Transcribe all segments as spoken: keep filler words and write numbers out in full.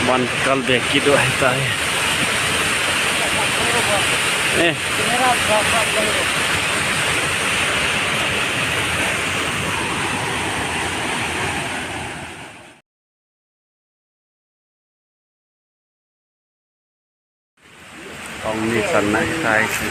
Van kal be kit u ahitai. Eh. Kong ni san na hi tai si.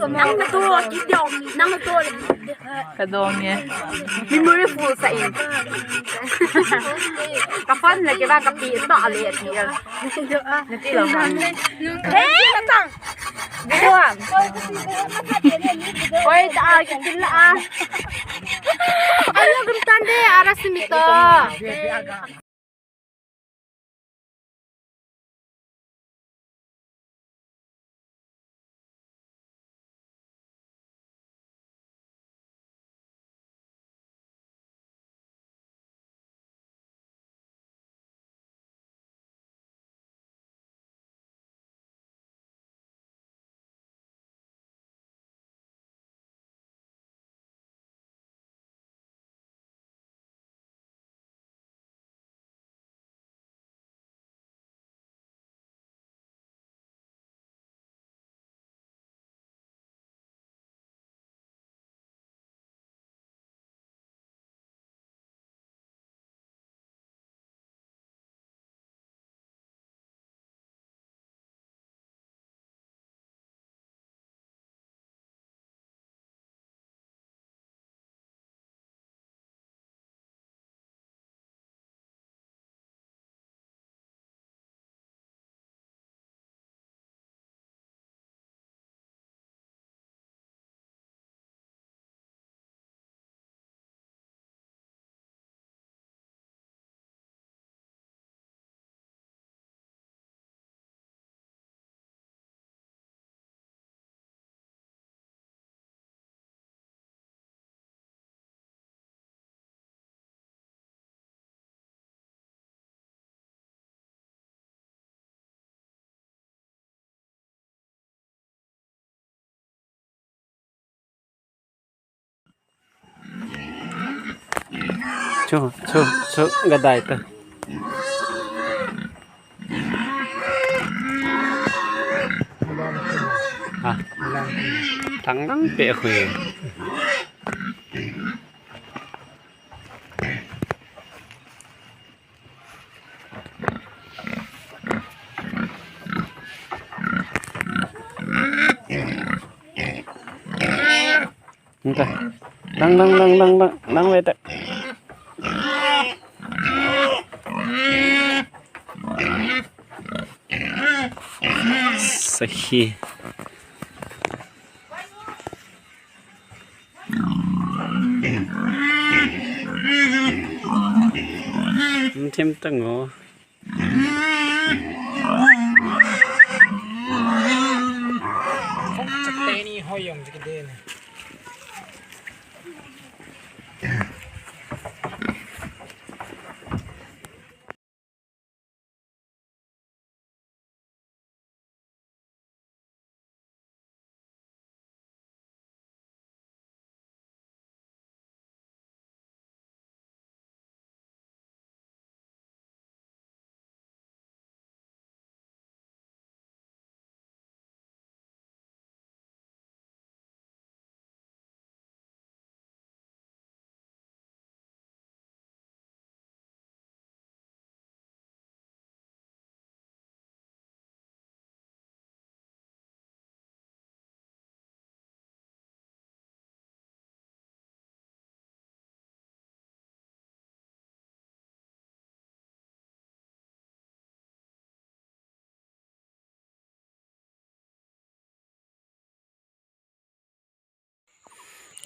Nang na to, nang na to. Ka dong e. Memory full sa in. Ka phone le ke ba ka pi to ale ti. Nati lo man. Hey, tang. Video am. Oi, ta a, kin la a. Ayo, gum tan de, ara simito. Chu, chu, chu, gadai ta. Ha. Thang nang pe khui. Nta. Nang, nang, nang, nang, nang, nang ve ta. Sahi. Thim ta ngo.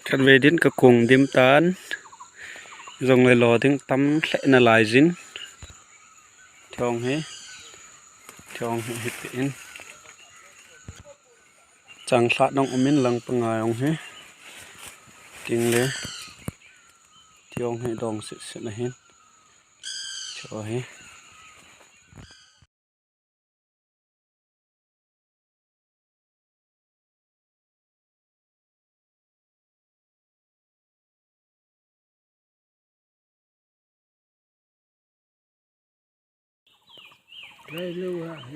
Khatvei din ka kong dim tan. Jong le lo ding tam hle nalai jin. Thong hi. Thong hi, hi pe in. Chang thla dong um in lang pa ngai ong hi. Ting le. Thong hi dong sit sit na hin. Cho hi.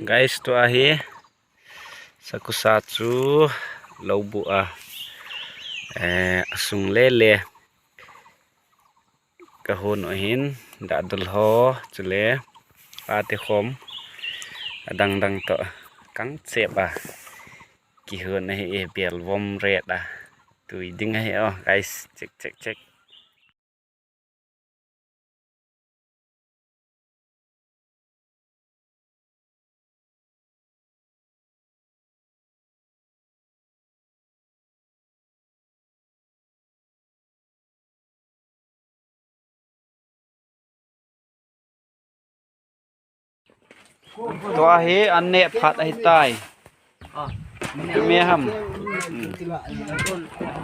Guys, tua hi sakusa chu lou bu a, eh, asung le le. Ka hon u hin, dadol ho, chule, ate khom, adang dang to, kang chep a, kihon ahi e, bel vom ret a, tui ding ahi o, guys, check, check, check. Tua hi an neh phat ahi tai. Pi me ham. Hmm.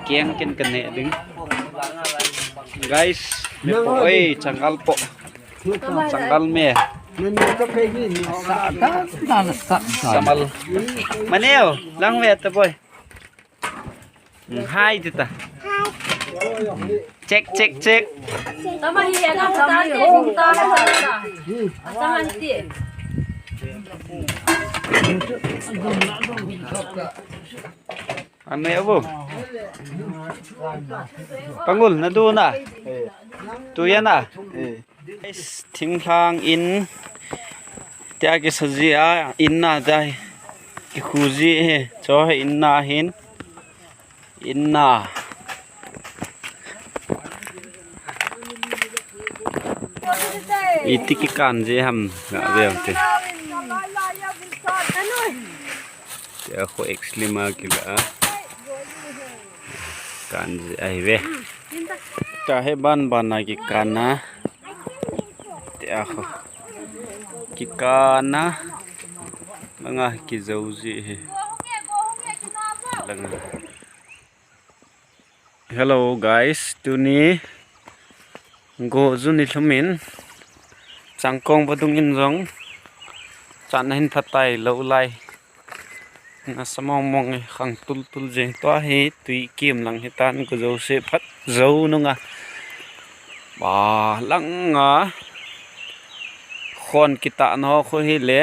Kiang ken ka neh ding. Guys, me po oi, changal po. Changal me. Samal. Maneo, lang ve ta boy. Hmm, hi, tita. Check, check, check. Tama hi, ya, tama hi. Tama hi. Ano ya, bo? Pangul, na doon na. Tuya na. Guys, thinglhang in, tia kisa ji a, in na tia, kikhu ji hi, cho hi in na hin, in na. Iti kikan ji ham, nga ve ham ti. Tia khu exlima kila a. Kan ji ahi ve. Tia hi ban ban a kikan a. Tia khu. Kikan a. Langa kijou ji hi. Langa. Hello guys, tuni go jun ni lhum in changkong vadung in jong chan ahin phatai lou lai. Nasa mong mong e, khang tul tul jeng tua hi tui kim lang hi tan ko jo se phat jo nunga. Ba langa khon kitahna ho khu hile,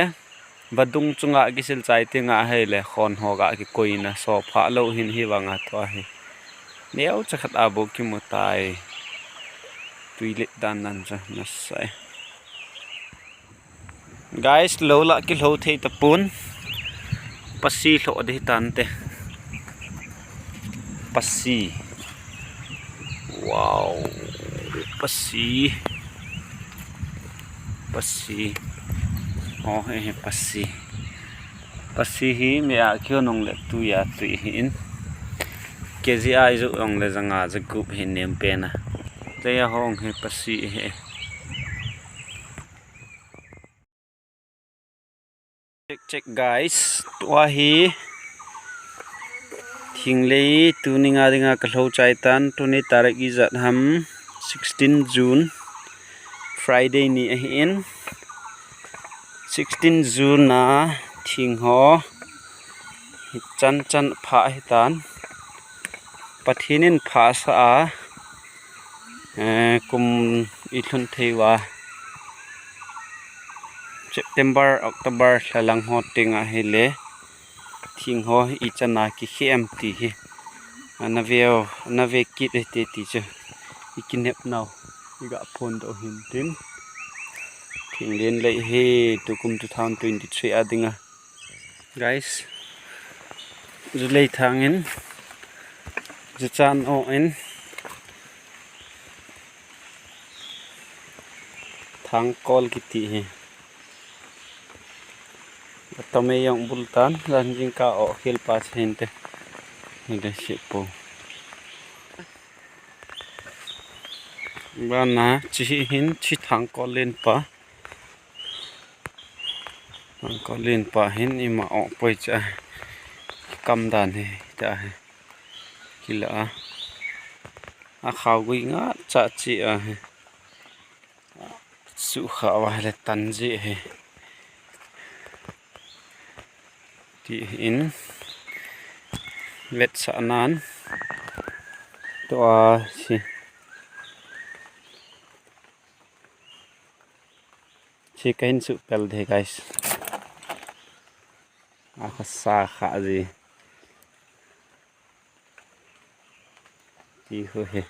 vadung chunga kisil chai tinga hile khon ho ga kikoina so pha lou hin hi vanga tua hi. Neo chakhat a bou kimu tai. Tui let dan nan cha nasai. Guys, lou la kilou thei tapon. Pasi lou ding tante. Pasi. Wow. Pasi. Pasi. Oh, eh, pasi. Pasi hi me a kio nong le tu ya tu hi in. K G I ju nong le janga ja gup hi nem pena. Te ya hong hi pasi hi. Check, check, guys. Tua hi thinglei tuni nga dinga kalou chai tan, tuni tarik ijat ham, sixteen June, Friday ni ahi in. Sixteen June na thing ho hichan chan pha hitan. Pathen in pha sa a, eh, kum i lhun thei uva, September, October lha lang ho teng ahile, thing ho ichan a kikhem ti hi. Ana veu, ana ve kit e te ti chu. I kinep nau, i ga phondoh hin tin. Thinglen lei hi tukum two thousand twenty-three a dinga. Guys, ju lei thang in, ju chan o in, thangkol kiti hi. Atomei jong bul tan, jan jingkah o khel pa che hinte. Hinte si po. Bana chi hi hin chi thangkol len pa. Thangkol len pa hin ima o poi cha. Kam dan hi ta hi. Kila a. A khau gui nga cha chi a hi. Su kha wa le tan ji hi. Ti in vetsah nan tua si, si kahin su pel de, guys. A kha sa kha ji. Ti ho hi.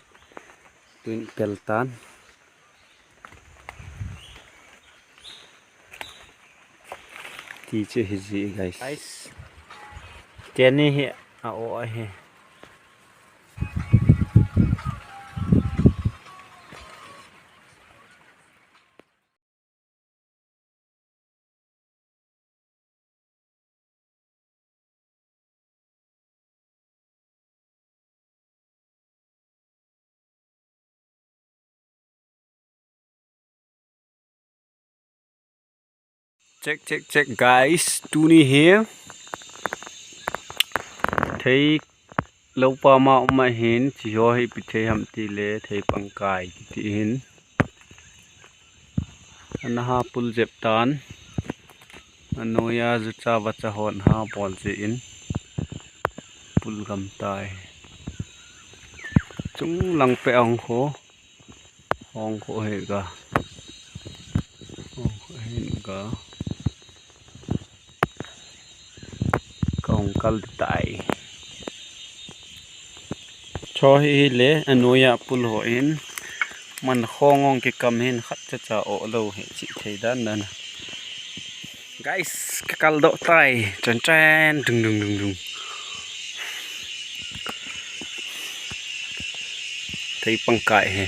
Tun pel tan. Ti chu hi ji, guys. Guys. Teni hi a o a hi. Check, check, check, guys. Tuni hi thei lou pa ma um ahin, chi ho hi ipi thei ham ti le, thei pangkai kiti hin. Ana ha pul jep tan. Anoiya jucha vacha hon ha bol ji in. Pul gam tai. Chung lang pe ong kho. Ong kho he ga. Ong kho he ga. Kong kal tai. Cho hi hi le, anoiya pul ho in. Man khong ong kikam hin khat cha cha o lo hi chi thei dan dan. Guys, ka kal doh tai. Chan chan, dung, dung, dung, dung. Thei pangkai hi.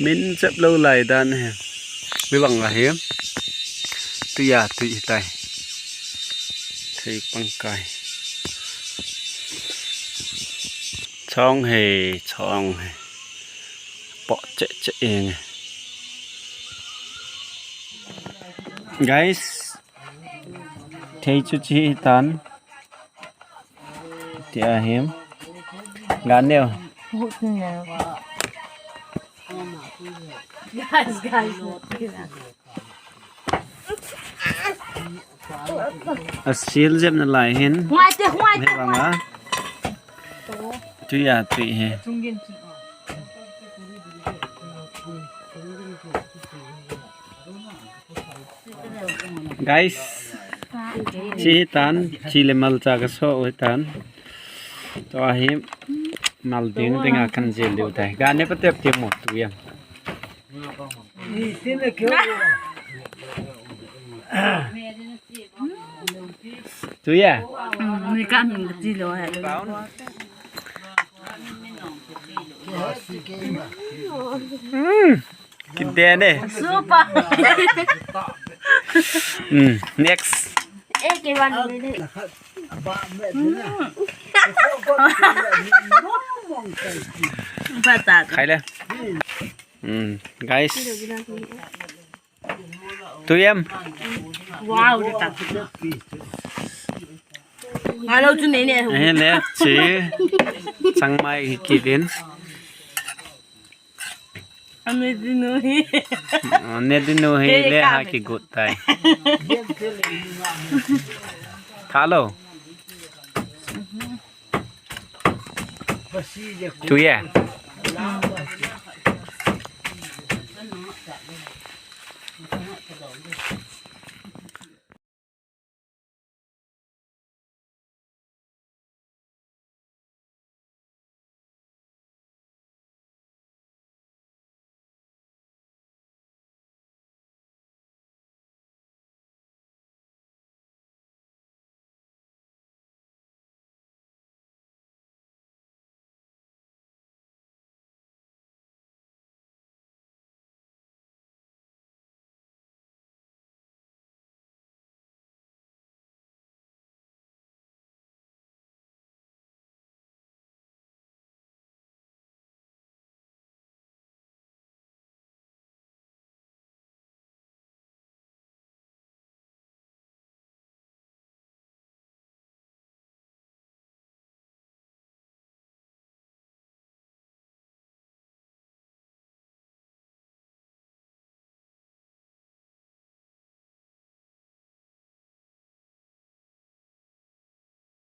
Min chep lo lai dan hi. Mi bang ahi. Tuiya tui tai. Thei pangkai. Chong he, chong he. Po che che eng. Guys, thei chu chi tan. Ti ahi. Ga neo. Guys, guys. A sil jep na lai hin. Huai te, huai te, he bang a. Tui a tui hi. Guys, chi hi tan, chi le malcha ka so u hi tan. Tua hi mal ding ding a kan jel diu tai. Ga ne patep ti mo tu ya. Tu ya. Ni kan ni ti lo ha. Mm. Kidene. Super. Mm. Next. Eh, ke wan ni. Bata. Khai le. Mm. Guys. Tui em. Wow, de tak. Ngalo chu nei ne. Eh, le chi. Changmai kidin. Ame dinu hi. Ane dinu hi le ha kigut tai. Hello. Tu ya.